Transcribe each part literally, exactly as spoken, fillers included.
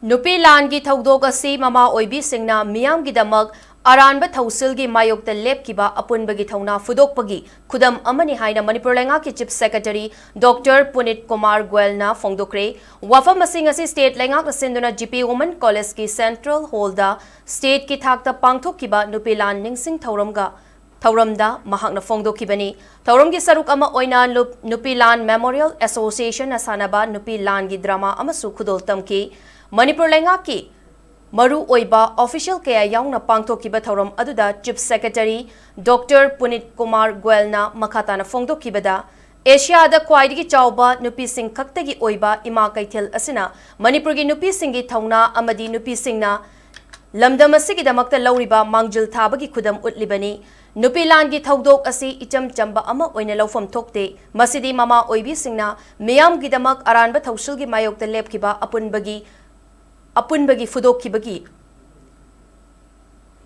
ꯅꯨꯄꯤ ꯂꯥꯟꯒꯤ ꯊꯧꯗꯣꯛ ꯑꯁꯤ ꯃꯃꯥ ꯑꯣꯏꯕꯤꯁꯤꯡꯅ ꯃꯤꯌꯥꯝꯒꯤꯗꯃꯛ ꯑꯔꯥꯟꯕ ꯊꯧꯁꯤꯜꯒꯤ ꯃꯥꯌꯣꯛꯇ ꯂꯦꯞꯈꯤꯕ ꯑꯄꯨꯟꯕꯒꯤ ꯊꯧꯅꯥ ꯐꯨꯗꯣꯛꯄꯒꯤ ꯈꯨꯗꯝ ꯑꯃꯅꯤ ꯍꯥꯏꯅ ꯃꯅꯤꯄꯨꯔ ꯂꯩꯉꯥꯛꯀꯤ Chief Secretary Doctor ꯄꯨꯅꯤꯠ ꯀꯨꯃꯥꯔ ꯒꯣꯌꯜꯅ ꯐꯣꯡꯗꯣꯛꯈ꯭ꯔꯦ꯫ ꯋꯥꯐꯝ ꯑꯁꯤ ꯉꯁꯤ state ꯂꯩꯉꯥꯛꯅ ꯁꯤꯟꯗꯨꯅ G P Women College ꯀꯤ central hall ꯗ state ꯀꯤ ꯊꯥꯛꯇ ꯄꯥꯡꯊꯣꯛꯈꯤꯕ ꯅꯨꯄꯤ ꯂꯥꯟ ꯅꯤꯡꯁꯤꯡ ꯊꯧꯔꯝꯒ ꯊꯧꯔꯝꯗ ꯃꯍꯥꯛꯅ ꯐꯣꯡꯗꯣꯛꯈꯤꯕꯅꯤ꯫ ꯊꯧꯔꯝꯒꯤ ꯁꯔꯨꯛ ꯑꯃ ꯑꯣꯏꯅ ꯅꯨꯞ-, ꯅꯨꯄꯤ ꯂꯥꯟ Memorial Association ꯅ ꯁꯥꯟꯅꯕ ꯅꯨꯄꯤ ꯂꯥꯟꯒꯤ drama ꯑꯃꯁꯨ ꯈꯨꯗꯣꯜ ꯇꯝꯈꯤ꯫ ꯃꯅꯤꯄꯨꯔ ꯂꯩꯉꯥꯛꯀꯤ ꯃꯔꯨ ꯑꯣꯏꯕ official ꯀꯌꯥ ꯌꯥꯎꯅ ꯄꯥꯡꯊꯣꯛꯈꯤꯕ ꯊꯧꯔꯝ ꯑꯗꯨꯗ Chief Secretary Doctor ꯄꯨꯅꯤꯠ ꯀꯨꯃꯥꯔ ꯒꯣꯌꯜꯅ ꯃꯈꯥ ꯇꯥꯅ ꯐꯣꯡꯗꯣꯛꯈꯤꯕꯗ, ꯑꯦꯁꯤꯌꯥꯗ ꯈ꯭ꯋꯥꯏꯗꯒꯤ ꯆꯥꯎꯕ ꯅꯨꯄꯤꯁꯤꯡ ꯈꯛꯇꯒꯤ ꯑꯣꯏꯕ ꯏꯃꯥ ꯀꯩꯊꯦꯜ ꯑꯁꯤꯅ ꯃꯅꯤꯄꯨꯔꯒꯤ ꯅꯨꯄꯤꯁꯤꯡꯒꯤ ꯊꯧꯅꯥ ꯑꯃꯗꯤ ꯅꯨꯄꯤꯁꯤꯡꯅ ꯂꯝꯗꯝ ꯑꯁꯤꯒꯤꯗꯃꯛꯇ ꯂꯧꯔꯤꯕ ꯃꯥꯡꯖꯤꯜ ꯊꯥꯕꯒꯤ ꯈꯨꯗꯝ ꯎꯠꯂꯤꯕꯅꯤ꯫ ꯅꯨꯄꯤ ꯂꯥꯟꯒꯤ ꯊꯧꯗꯣꯛ ꯑꯁꯤ ꯏꯆꯝ ꯆꯝꯕ ꯑꯃ ꯑꯣꯏꯅ ꯂꯧꯐꯝ ꯊꯣꯛꯇꯦ꯫ ꯃꯁꯤꯗꯤ ꯃꯃꯥ ꯑꯣꯏꯕꯤꯁꯤꯡꯅ ꯃꯤꯌꯥꯝꯒꯤꯗꯃꯛ ꯑꯔꯥꯟꯕ ꯊꯧꯁꯤꯜꯒꯤ ꯃꯥꯌꯣꯛꯇ ꯂꯦꯞꯈꯤꯕ ꯑꯄꯨꯟꯕꯒꯤ, ꯑꯄꯨꯟꯕꯒꯤ ꯐꯨꯗꯣꯛꯈꯤꯕꯒꯤ,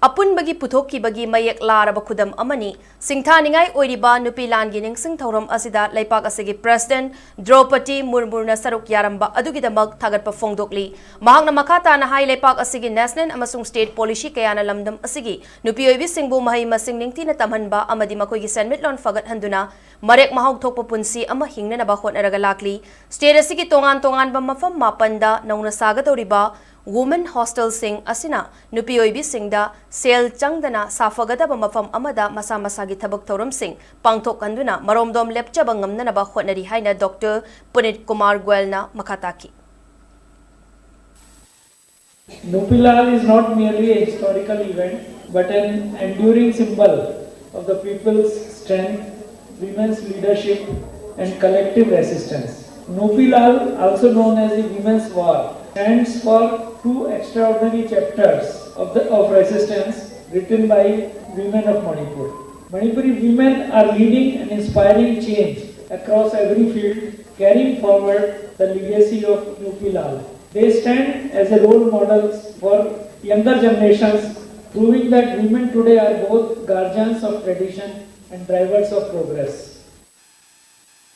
ꯑꯄꯨꯟꯕꯒꯤ ꯄꯨꯊꯣꯛꯈꯤꯕꯒꯤ ꯃꯌꯦꯛ ꯂꯥꯔꯕ ꯈꯨꯗꯝ ꯑꯃꯅꯤ꯫ ꯁꯤꯡꯊꯥꯅꯤꯡꯉꯥꯏ ꯑꯣꯏꯔꯤꯕ ꯅꯨꯄꯤ ꯂꯥꯟꯒꯤ ꯅꯤꯡꯁꯤꯡ ꯊꯧꯔꯝ ꯑꯁꯤꯗ ꯂꯩꯄꯥꯛ ꯑꯁꯤꯒꯤ President ꯗ꯭ꯔꯧꯄꯗꯤ ꯃꯨꯔꯃꯨꯅ ꯁꯔꯨꯛ ꯌꯥꯔꯝꯕ ꯑꯗꯨꯒꯤꯗꯃꯛ ꯊꯥꯒꯠꯄ ꯐꯣꯡꯗꯣꯛꯂꯤ꯫ ꯃꯍꯥꯛꯅ ꯃꯈꯥ ꯇꯥꯅ ꯍꯥꯏ, ꯂꯩꯄꯥꯛ ꯑꯁꯤꯒꯤ national ꯑꯃꯁꯨꯡ state policy ꯀꯌꯥꯅ ꯂꯝꯗꯝ ꯑꯁꯤꯒꯤ ꯅꯨꯄꯤ ꯑꯣꯏꯕꯤꯁꯤꯡꯕꯨ ꯃꯍꯩ ꯃꯁꯤꯡ ꯅꯤꯡꯊꯤꯅ ꯇꯝꯍꯟꯕ ꯑꯃꯗꯤ ꯃꯈꯣꯏꯒꯤ ꯁꯦꯟꯃꯤꯠꯂꯣꯟ ꯐꯒꯠꯍꯟꯗꯨꯅ ꯃꯔꯦꯛ ꯃꯍꯥꯎ ꯊꯣꯛꯄ ꯄꯨꯟꯁꯤ ꯑꯃ ꯍꯤꯡꯅꯅꯕ ꯍꯣꯠꯅꯔꯒ ꯂꯥꯛꯂꯤ꯫ State ꯑꯁꯤꯒꯤ ꯇꯣꯉꯥꯟ ꯇꯣꯉꯥꯟꯕ ꯃꯐꯝ ꯃꯥꯄꯟꯗ ꯅꯧꯅ ꯁꯥꯒꯗꯧꯔꯤꯕ women hostelꯁꯤꯡ ꯑꯁꯤꯅ ꯅꯨꯄꯤ ꯑꯣꯏꯕꯤꯁꯤꯡꯗ ꯁꯦꯜ ꯆꯪꯗꯅ ꯁꯥꯐꯒꯗꯕ ꯃꯐꯝ ꯑꯃꯗ ꯃꯁꯥ ꯃꯁꯥꯒꯤ ꯊꯕꯛ ꯊꯧꯔꯝꯁꯤꯡ ꯄꯥꯡꯊꯣꯛꯍꯟꯗꯨꯅ ꯃꯔꯣꯝꯗꯣꯝ ꯂꯦꯞꯆꯕ ꯉꯝꯅꯅꯕ ꯍꯣꯠꯅꯔꯤ ꯍꯥꯏꯅ Doctor ꯄꯨꯅꯤꯠ ꯀꯨꯃꯥꯔ ꯒꯣꯌꯜꯅ ꯃꯈꯥ ꯇꯥꯈꯤ꯫ Nupi Lal is not merely a historical event, but an enduring symbol of the people's strength, women's leadership, and collective resistance. Nupi Lal, also known as the Women's War, stands for two extraordinary chapters of, the, of resistance written by women of Manipur. Manipuri women are leading and inspiring change across every field, carrying forward the legacy of Nupi Lal. They stand as a role models for younger generations, proving that women today are both guardians of tradition and drivers of progress.